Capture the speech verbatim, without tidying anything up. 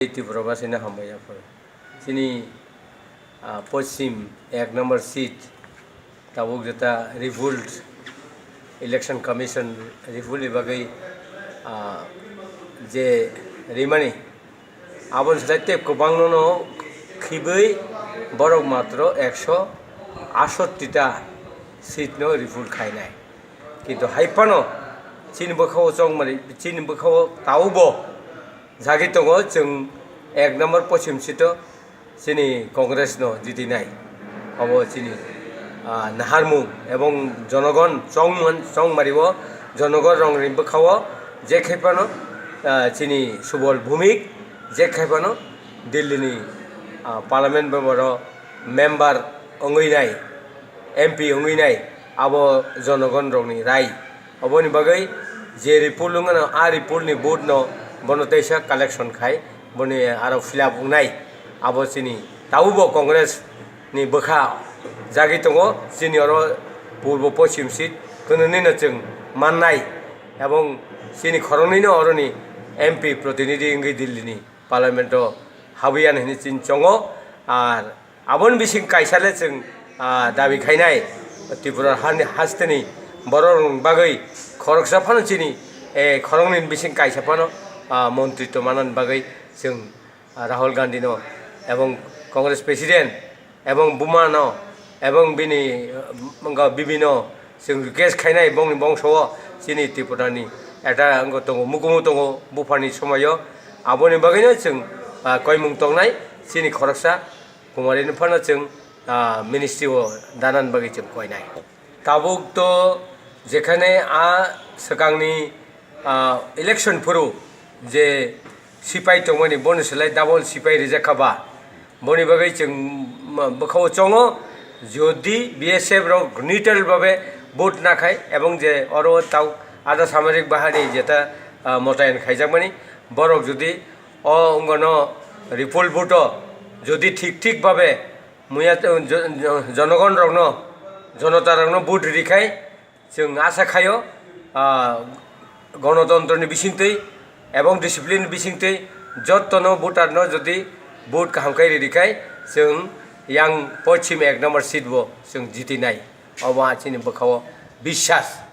Tripura basino hambai yaphar. Chini, ah, Poschim ek number seat, tabuk jeta ripult, Election Commission ripult ni bagwi, ah, je rimani, aboni slai tei kwbangno no khibwi borok matro ekso asotti ta seat no ripult khainai. Kintu hai phano chini bwkhao chongmani, chini bwkhao taubo jagwi tongo, chwng ek number Poschim seat o chini Congress no jitinai. Obo chini, ah, naharmung ebong jonogon chongman, chongmario jonogon rokni bwkhao je khai phano, ah, chini Subal Bhumik je khai phano Delhi ni, ah, Parliament bai boro member wngwi nai, M P wngwi nai, abo jonogon rokni rai. Oboni bagwi je ripult wngmano, a ripult ni vote no bono teisa collection khai, boni aro fill up wngnai. Abo chini tabukbo Congress ni bwkha jagwi tongo, chini oro purbo poschim seat kwnwini no chwng mannai, ebong chini khoroknwi no oroni M P protinidhi wngwi Delhi ni Parliament o habwi ani hinwi chini chongo. Ar aboni bising kaisa le chwng, ah, dabi khainai Tripura hani hasteni borok rokni bagwi khoroksa phano chini, eh, khoroknwi bising kaisa phano, ah, montri tongmani bagwi chwng, ah, Rahul Gandhi no ebong Congress President ebong buma no ebong bini, ah, wngkha bibi no chwng request khainai bongni bongso o chini Tripura ni eta wngkha tongo, mukumu tongo buphani somoi o. Aboni bagwi no chwng, ah, koimung tongnai chini khoroksa Kumari no phano chwng, ah, ministry o danan bagwi chwng koinai. Tabuk to jekhane a swkangni, ah, election phuru je sipai tongmani, boni slai double sipai rijak kha ba, boni bagwi chwng, mm, bwkhao chongo, jodi B S F rok neutral babe vote nakhai, ebong je oro tau ada samarik bahari jeta, ah, motayan khaijakmani, borok jodi o wngkha no ripult vote o jodi thik thik babe muya, jo-, jo-, jonogon rokno, jonota rokno vote rikhai, chwng asa khaio, ah, gonotontro ni bisingtwi ebong discipline ni bisingtwi jottono voter no jodi vote kaham khe rikhai, chwng yang poschim ek number seat bo chwng jitinai. Obo chini bwkhao biswas.